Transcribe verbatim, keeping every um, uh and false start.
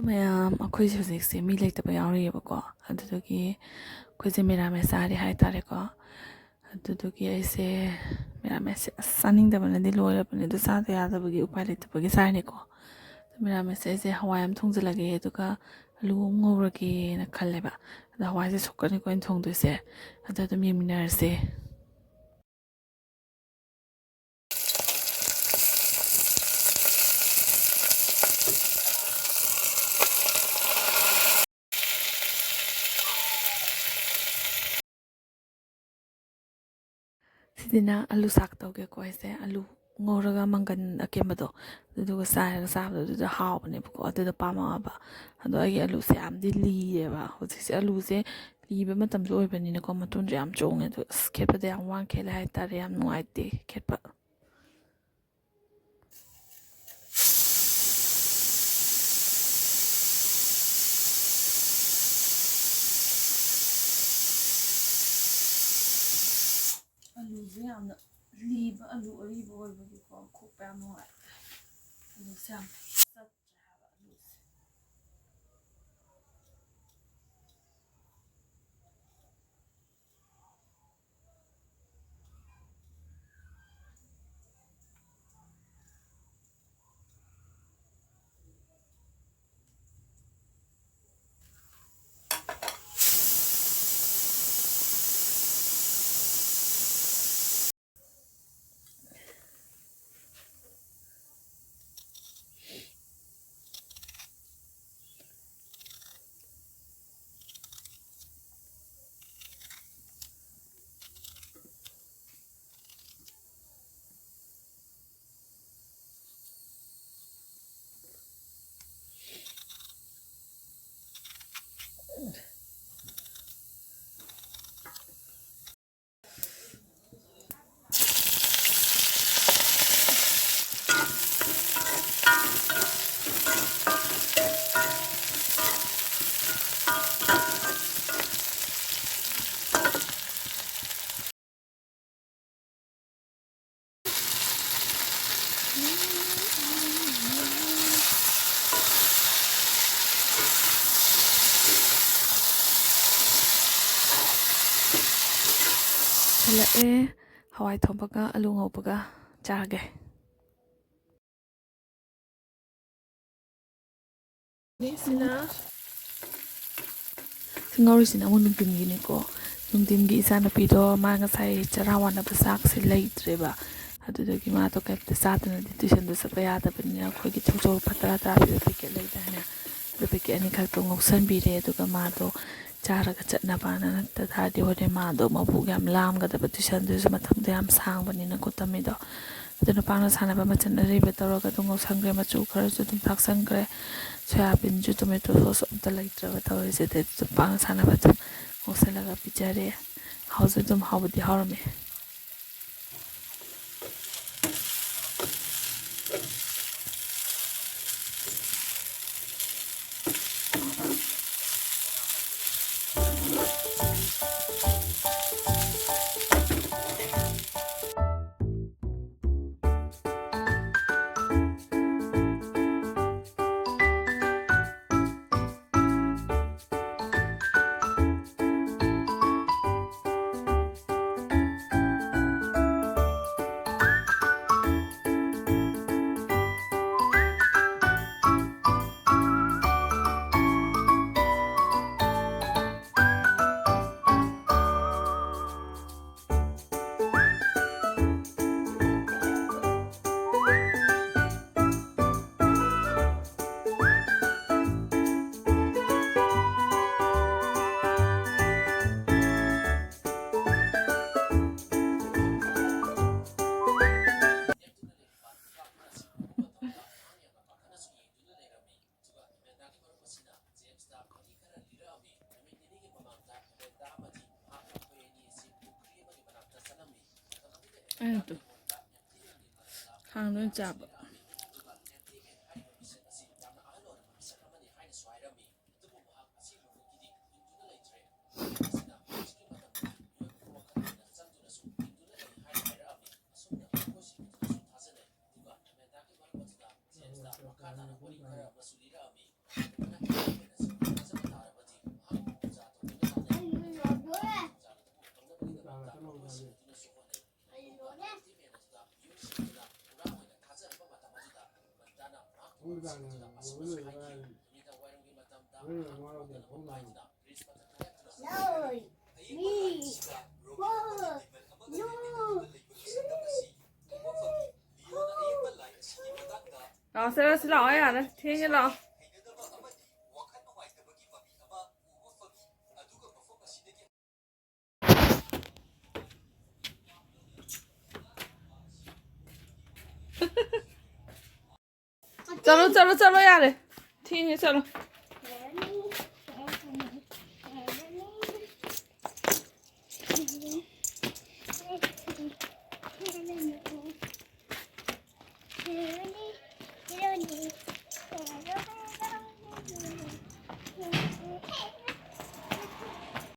ꯃꯌꯥꯝ, ꯑꯩꯈꯣꯏꯁꯦ ꯍꯧꯖꯤꯛꯁꯦ ꯃꯤ ꯂꯩꯇꯕ ꯌꯥꯎꯔꯤꯑꯕꯀꯣ꯫ ꯑꯗꯨꯗꯨꯒꯤ ꯑꯩꯈꯣꯏꯁꯦ ꯃꯦꯔꯥꯃꯦꯁ ꯆꯥꯔꯤ ꯍꯥꯏꯇꯥꯔꯦꯀꯣ꯫ ꯑꯗꯨꯗꯨꯒꯤ ꯑꯩꯁꯦ ꯃꯦꯔꯥꯃꯦꯁꯁꯦ ꯑꯁ ꯆꯥꯅꯤꯡꯗꯕꯅꯗꯤ ꯂꯣꯏꯔꯕꯅꯤ, ꯑꯗꯨ ꯆꯥꯗ ꯌꯥꯗꯕꯒꯤ ꯎꯄꯥꯏ ꯂꯩꯇꯕꯒꯤ ꯆꯥꯔꯤꯅꯤꯀꯣ꯫ ꯑꯗꯨ ꯃꯦꯔꯥꯃꯦꯁꯁꯦ ꯑꯩꯁꯦ ꯍꯋꯥꯏ ꯑꯃ ꯊꯣꯡꯖꯤꯜꯂꯒꯦ, ꯑꯗꯨꯒ ꯑꯂꯨ ꯑꯃ ꯉꯧꯔꯒꯦꯅ ꯈꯜꯂꯦꯕ꯫ ꯑꯗꯣ ꯍꯋꯥꯏꯁꯦ ꯁꯣꯛꯀꯅꯤꯀꯣ ꯑꯩꯅ ꯊꯣꯡꯗꯣꯏꯁꯦ꯫ ꯑꯗꯣ ꯑꯗꯨꯝ ꯌꯦꯡꯃꯤꯟꯅꯔꯁꯦ꯫ ꯁꯤꯗꯅ ꯑꯂꯨ ꯁꯥꯛ ꯇꯧꯒꯦꯀꯣ꯫ ꯑꯩꯁꯦ ꯑꯂꯨ ꯉꯧꯔꯒ ꯃꯪꯒꯟ ꯑꯀꯦꯝꯕꯗꯣ, ꯑꯗꯨꯗꯨꯒ ꯆꯥꯏꯔꯒ ꯆꯥꯕꯗꯣ ꯑꯗꯨꯗ ꯍꯥꯎꯕꯅꯦꯕꯀꯣ꯫ ꯑꯗꯨꯗ ꯄꯥꯝꯃꯛꯑꯕ꯫ ꯑꯗꯣ ꯑꯩꯒꯤ ꯑꯂꯨꯁꯦ ꯌꯥꯝꯗꯤ ꯂꯤꯔꯦꯕ꯫ ꯍꯧꯖꯤꯛꯁꯦ ꯑꯂꯨꯁꯦ ꯂꯤꯕ ꯃꯇꯝꯁꯨ ꯑꯣꯏꯕꯅꯤꯅꯀꯣ, ꯃꯇꯣꯟꯁꯨ ꯌꯥꯝ ꯆꯣꯡꯉꯦ꯫ ꯑꯗꯣ ꯑꯁ, ꯈꯦꯠꯄꯗ ꯌꯥꯝ ꯋꯥꯅ ꯈꯦꯠꯂꯦ ꯍꯥꯏꯇꯥꯔꯦ꯫ ꯌꯥꯝ ꯅꯨꯡꯉꯥꯏꯇꯦ ꯈꯦꯠꯄ꯫ ꯑꯂꯨꯁꯦ ꯌꯥꯝꯅ ꯂꯤꯕ ꯑꯂꯨ ꯑꯔꯤꯕ ꯑꯣꯏꯕꯒꯤꯀꯣ, ꯈꯣꯛꯄ ꯌꯥꯝ ꯅꯨꯡꯉꯥꯏ꯫ ꯑꯂꯨꯁꯦ ꯌꯥꯝ ꯆꯠꯇ꯭ꯔꯦ ꯍꯥꯏꯕ, ꯑꯂꯨꯁꯦ꯫ ꯂꯥꯛꯑꯦ꯫ ꯍꯋꯥꯏ ꯊꯣꯡꯕꯒ ꯑꯂꯨ ꯉꯧꯕꯒ ꯆꯥꯒꯦ꯫ ꯁꯤꯅ ꯁꯤ ꯉꯧꯔꯤꯁꯤꯅ ꯑꯃꯨꯛ ꯅꯨꯡꯊꯤꯟꯒꯤꯅꯤꯀꯣ꯫ ꯅꯨꯡꯊꯤꯟꯒꯤ ꯏꯆꯥꯅꯨꯄꯤꯗꯣ ꯃꯥ ꯉꯁꯥꯏ ꯆꯔꯥ ꯋꯥꯅꯕ ꯆꯥꯛꯁꯦ ꯂꯩꯇ꯭ꯔꯦꯕ꯫ ꯑꯗꯨꯗꯒꯤ ꯃꯥꯗꯣ ꯀꯩꯝꯇ ꯆꯥꯗꯅꯗꯤ ꯇ꯭ꯌꯨꯁꯟꯗꯣ ꯆꯠꯄ ꯌꯥꯗꯕꯅꯤꯅ ꯑꯩꯈꯣꯏꯒꯤ ꯆꯧꯆꯧ ꯂꯨꯄꯥ ꯇꯔꯥ ꯇꯔꯥ ꯄꯤꯕ ꯄꯦꯀꯦꯠ ꯂꯩꯗꯥꯏꯅꯦ, ꯑꯗꯨ ꯄꯦꯀꯦꯠ ꯑꯅꯤꯈꯛꯇꯣ ꯉꯧꯁꯟꯕꯤꯔꯦ꯫ ꯑꯗꯨꯒ ꯃꯥꯗꯣ ꯆꯥꯔꯒ ꯆꯠꯅꯕꯅ, ꯅꯠꯇ ꯇꯥꯔꯗꯤ ꯍꯣꯔꯦꯟ ꯃꯥꯗꯣ ꯃꯕꯨꯛ ꯌꯥꯝ ꯂꯥꯝꯒꯗꯕ, ꯇ꯭ꯌꯨꯁꯟꯗꯨꯁꯨ ꯃꯇꯝꯗꯣ ꯌꯥꯝ ꯁꯥꯡꯕꯅꯤꯅꯀꯣ ꯇꯝꯃꯤꯗꯣ꯫ ꯑꯗꯨꯅ ꯄꯥꯛꯅ ꯁꯥꯟꯅꯕ ꯃꯆꯜ ꯑꯔꯩꯕ ꯇꯧꯔꯒ ꯑꯗꯨꯝ ꯉꯧꯁꯟꯈ꯭ꯔꯦ꯫ ꯃꯆꯨ ꯈꯔꯁꯨ ꯑꯗꯨꯝ ꯊꯥꯛꯆꯟꯈ꯭ꯔꯦ꯫ ꯁꯣꯌꯥꯕꯤꯟꯁꯨ ꯇꯣꯃꯦꯇꯣ ꯁꯣꯁ ꯑꯝꯇ ꯂꯩꯇ꯭ꯔꯕ ꯇꯧꯔꯤꯁꯦ꯫ ꯑꯗꯩ ꯑꯗꯨꯝ ꯄꯥꯛꯅ ꯁꯥꯟꯅꯕ ꯑꯗꯨꯝ ꯉꯧꯁꯜꯂꯒ ꯄꯤꯖꯔꯦ꯫ ꯍꯥꯎꯁꯨ ꯑꯗꯨꯝ ꯍꯥꯎꯕꯗꯤ ꯍꯥꯎꯔꯝꯃꯦ꯫ ꯑꯩꯅ ꯇꯨ ꯈꯥꯡꯗ ꯑꯣꯏꯅ ꯆꯥꯕ꯫ ꯂꯥꯛꯑꯣ, ꯆꯠꯂꯁꯤ ꯂꯥꯛꯑꯣ, ꯌꯥꯔꯦ, ꯊꯦꯡꯉꯦ, ꯂꯥꯛꯑꯣ꯫ ꯆꯠꯂꯣ, ꯆꯠꯂꯣ, ꯆꯠꯂꯣ, ꯌꯥꯔꯦ, ꯊꯦꯡꯉꯦ, ꯆꯠꯂꯣ꯫